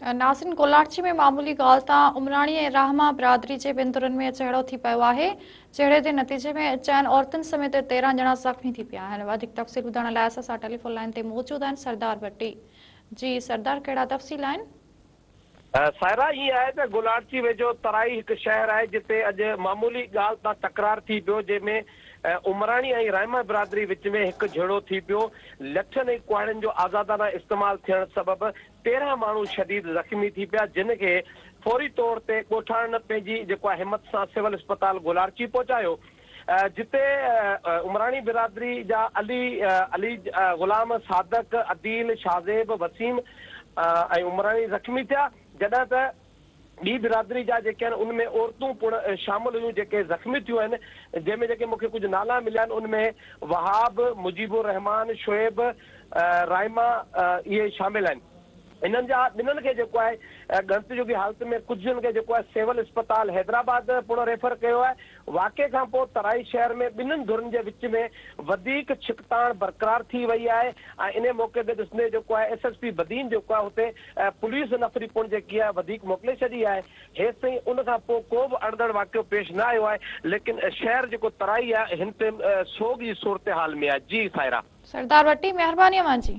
ناظرين گولاڙچي ۾ معمولي ڳالهه تان عمراڻي ۽ راهما برادري جي ٻن ڌرين ۾ جهيڙو ٿي پيو آهي، جهيڙي جي نتيجي ۾ چئن عورتن سميت 13 ڄڻا زخمي ٿي پيا آهن. وڌيڪ تفصيل ٻڌائڻ لاء اسان سان ٽيليفون لائين تي موجود آهن سردار ڀٽي. جي سردار ڪهڙا تفصيل آهن؟ سائره ائين آهي ته گولاڙچي ويجهو ترائي هڪ شهر آهي جتي اڄ معمولي ڳالهه تان تڪرار ٿي پيو جنهن ۾ عمراڻي ۽ رائما برادري وچ ۾ هڪ جهيڙو ٿي پيو لٺين ۽ ڪهاڙين جو آزادانه استعمال ٿيڻ سبب 13 ماڻهو شديد زخمي ٿي پيا جن کي فوري طور تي ڳوٺاڻن پنهنجي جيڪو آهي همت سان سول اسپتال گولاڙچي پهچايو جتي عمراڻي برادري جا علي علي غلام صادق عديل شاهزيب وسيم ۽ عمراڻي زخمي ٿيا جڏهن ته ٻي برادري جا جيڪي آهن ان ۾ عورتون پڻ شامل هيون جيڪي زخمي ٿيون آهن جنهن ۾ جيڪي مونکي ڪجهه نالا مليا آهن ان ۾ وهاب مجيب الرحمان شعيب رائما اهي شامل آهن انهن جا ٻنهن کي جيڪو آهي ڳڻتي جوڳي حالت ۾ ڪجهن کي جيڪو آهي سول اسپتال حيدرآباد پڻ ريفر ڪيو آهي واقعي کان پوء ترائي شهر ۾ ٻنهن ڌرين جي وچ ۾ وڌيڪ ڇڪتاڻ برقرار ٿي وئي آهي ۽ انهي موقعي تي ڏسندي جيڪو آهي ايس ايس پي بدين جيڪو آهي اتي پوليس نفري پڻ جيڪي آهي وڌيڪ موڪلي ڇڏي آهي هيستائين ان کان پوء ڪو به اڻدڙ واقعو پيش نه آيو آهي ليڪن شهر جيڪو ترائي آهي هن ٽيم سوڳ جي صورتحال ۾ آهي جي سائره. سردار ڀٽي مهرباني اوهان جي.